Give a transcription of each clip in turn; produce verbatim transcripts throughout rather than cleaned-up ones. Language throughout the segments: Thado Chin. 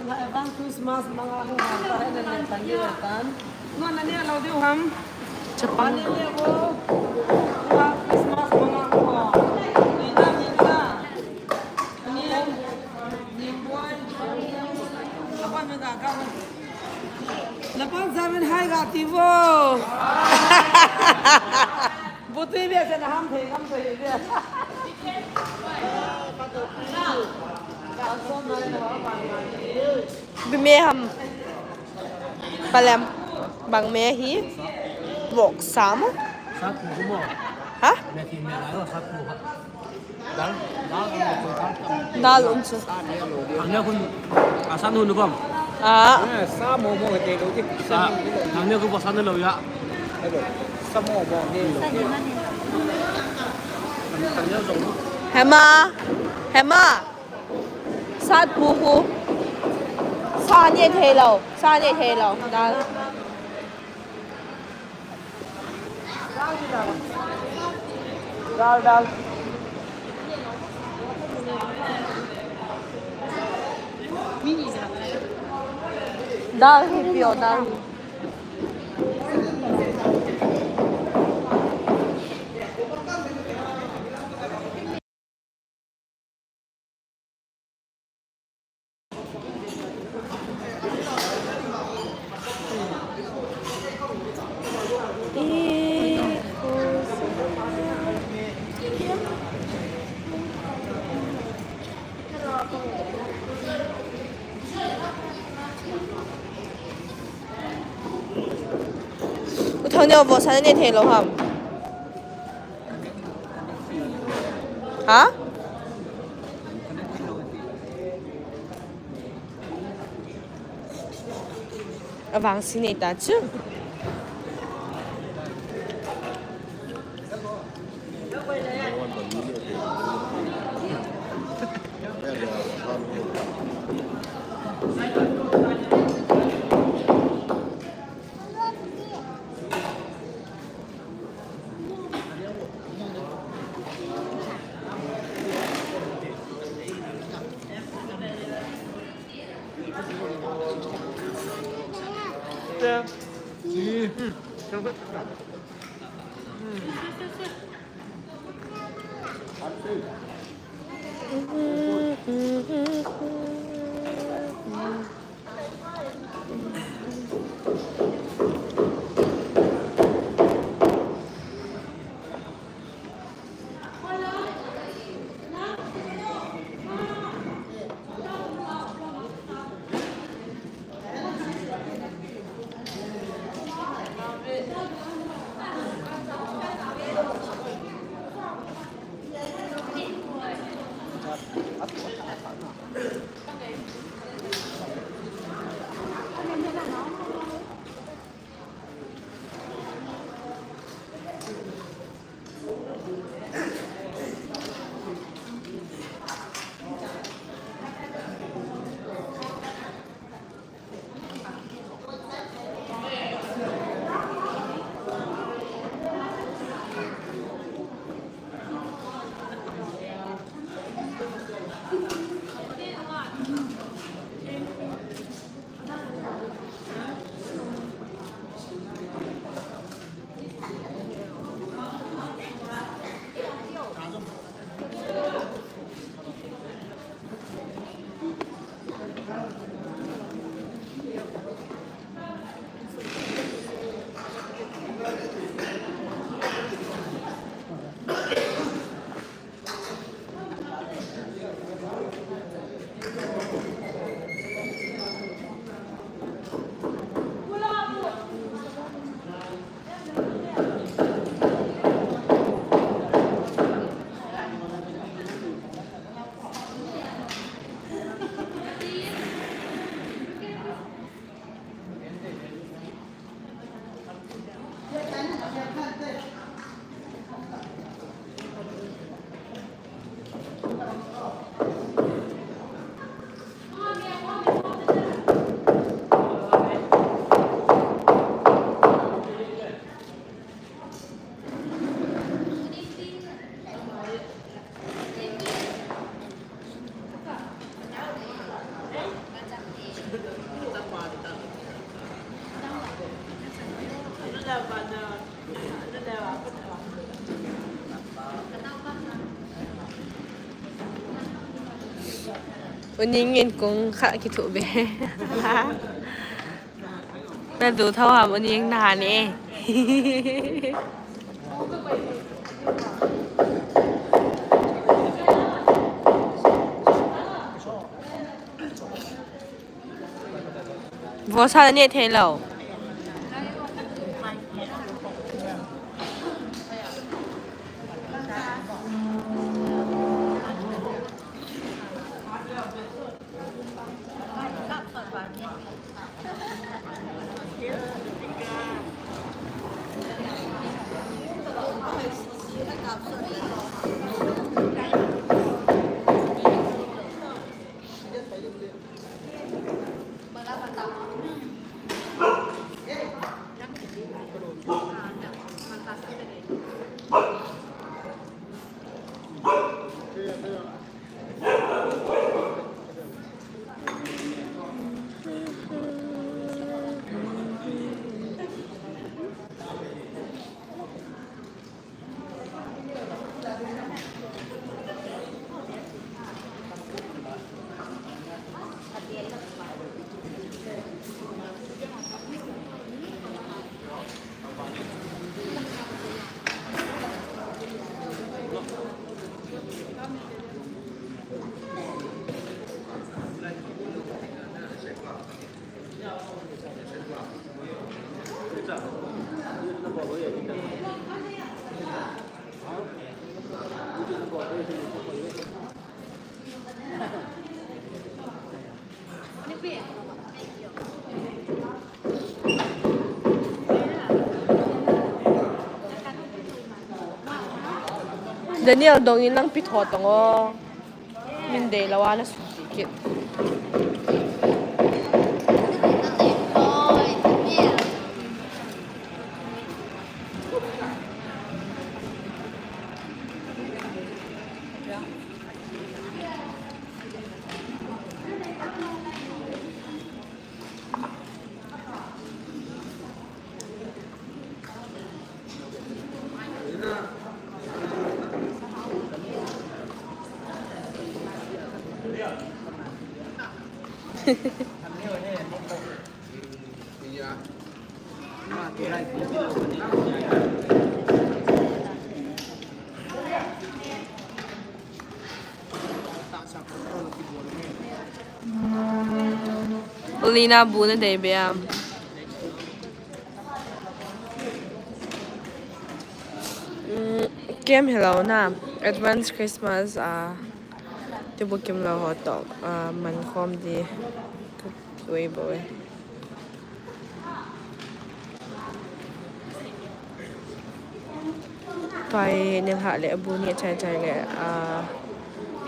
Advance Christmas manga ho, ta hai na ne tan di tan. No na ne lo di ham. Chapang. Ne ne ho. Advance Christmas manga ho. Ni na ni na. Ni ni boy. Apa me da ka. Lapan jamin hai ga ti vo. Butui bia se na ham thei ham thei bia. Bi me ham. Palem. Bang me hi. Vok sa mo. Sa ku mo. Ha? Me ki me la sa ku ha. Dal, dal, dal. Dal um chu. Ang ne kun asan hun bang. Ah. Eh, sa mo mo te lo ti. Sa. Ang ne kun asan lo ya. Sa mo mo ne lo. Hema. Hema. Sat pu pu. Sa ne thei lo. Sa ne thei lo. Dal. Dal, dal. Dal hi pure dal. U Thangneova sa ne thei lo ham. Ha? Avangsi nei ta chu. Uning in kong kha kithu be. Na du thau ham uning na ne. Vosa ne thei lo. Daniel dong in lang pi tho tong o. Min dei lo a na suti kit. Lina bu na dei be am. Mm, kem hello na. Advance Christmas, ah, ti bu kim lo ho to, ah, man khom di. Wei bo e. Pai nilhah le abu ni achai chai le, ah,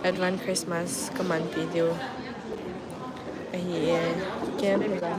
Advance Christmas kaman pi diu. Ahi e, kem hi ba.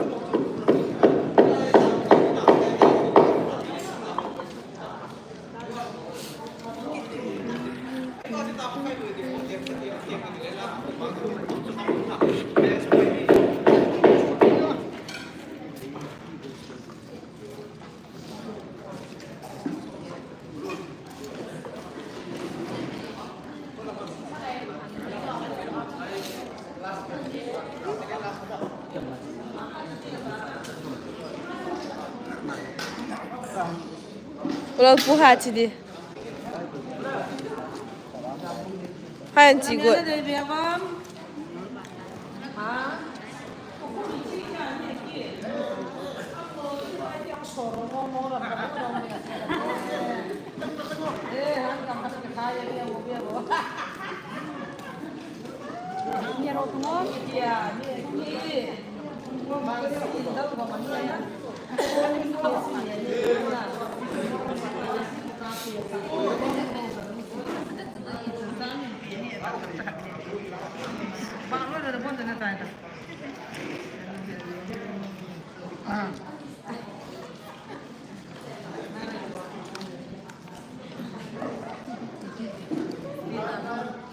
Ulo pu ha chi di. Ha en chi go.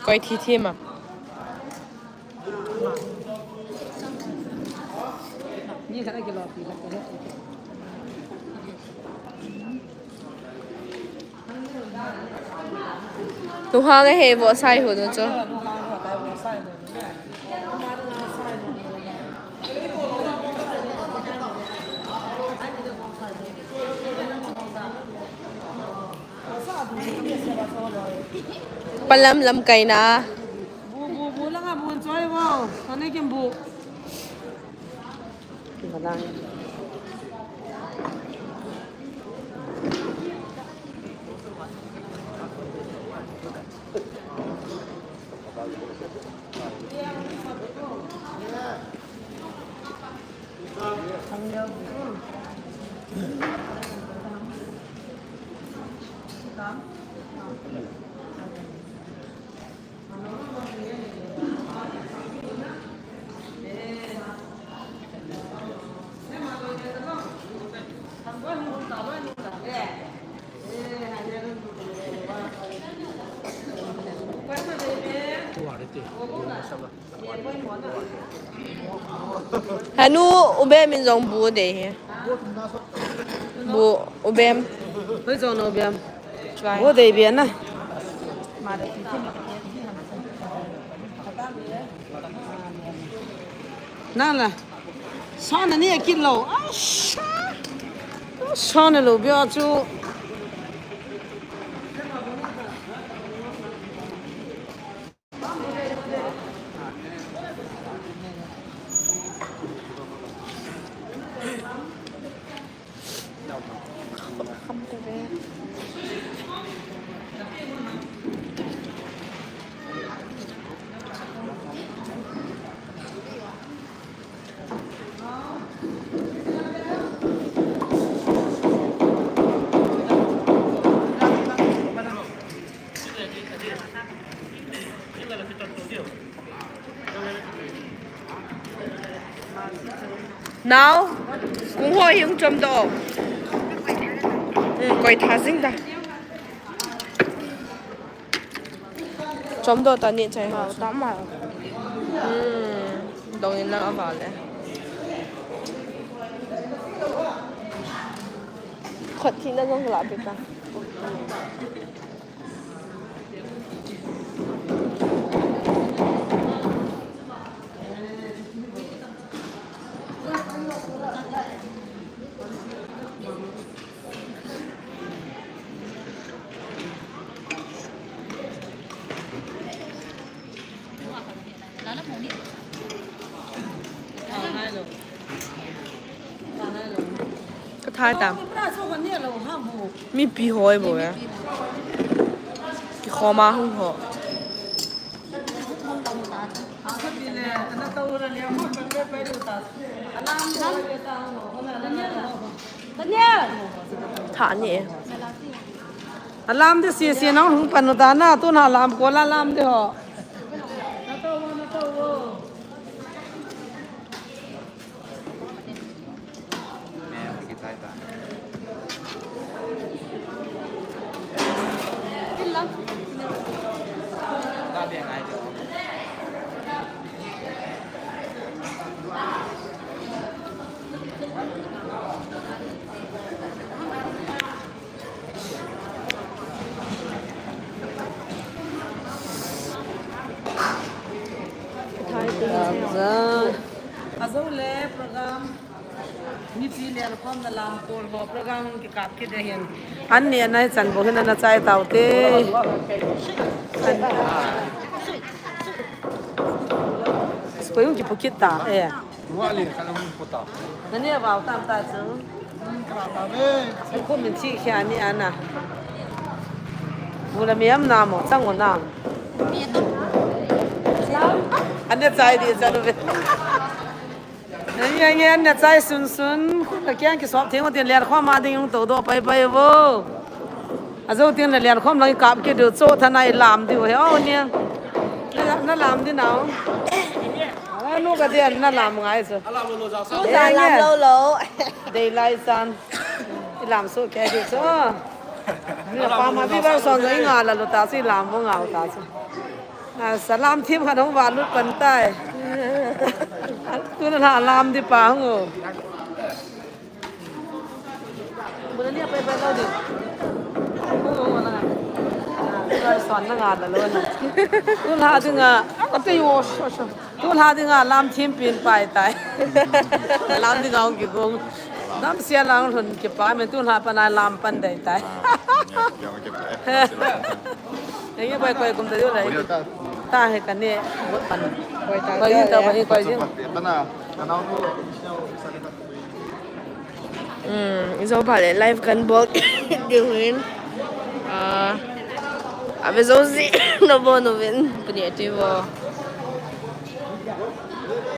Koi thi thi ma. Lunghang a he vo sai hu nu chu. Palam lamkaina. Bu, bu, bu langa bu choi vo. Sane kim bu. Balang. Hanu, u Bem in jong bu dei hi. Bu, u Bem. Hoi jong u Bem. Try. Bu dei bia na. Nang la. Sana ni akit lo. Asha. Sana lo bia chu. Nao, kung ho hung chom doh. Hmm, koi tha jing ta. Chom doh ta ni chai ho. Tam ma. Hmm, dong in lang a vale. Khot thina jong la pe ta. Ka thai tam. Mipi hoi bo ya. Ki khoma hung ho. Tha ni. Alam de si si nong hung panu ta na, tu na lam ko la lam de ho. Ajo le program. Mipi lelkhom na lam kol ho program kikap kit de hin. An ni anai chan bo hin ana chai tau te. Koi hung kipu kit ta e. Nani avau tam ta chu. Ko min chi khia ni ana. Bula mi am na mo chang o na. Ana chai di chanu ve. Nge, nge, nge, an na chai sun sun, khun na kiang kisop theng u tin lelkhom a ding hung to doh pai pai vo. Ajo tin na lelkhom lang kap kit diu cho tha nai lam diu he o ni. Na, na lam di nau. A nu ka dia na lam ngai chu. Su ja lam lo lo. Dei lai san. I lam su ke diu chu. Ni pa ma bi ba son i nga la lo ta si lam bo nga ta chu. A, salam thim khat hung va lut pan tai. Tun la lam di pa hung o. Bula ni pai pai lo di. Hung o na. A, son na nga la lo ni. Tun la di nga. A, te yo, so, so. Tun la di nga lam thim pin pai tai. Lam di nga hung ki gong. Nam sia lang lhun kipa me tu hla pan a lam pan dai tai. Enge koi koi kum ta jo lai. Ta he kane. Koi ta. Koi ta ba he koi jin. Hmm, ijo ba le live kan bol diu hin. Ah, ave jo si no bo no vin. Puni ati bo.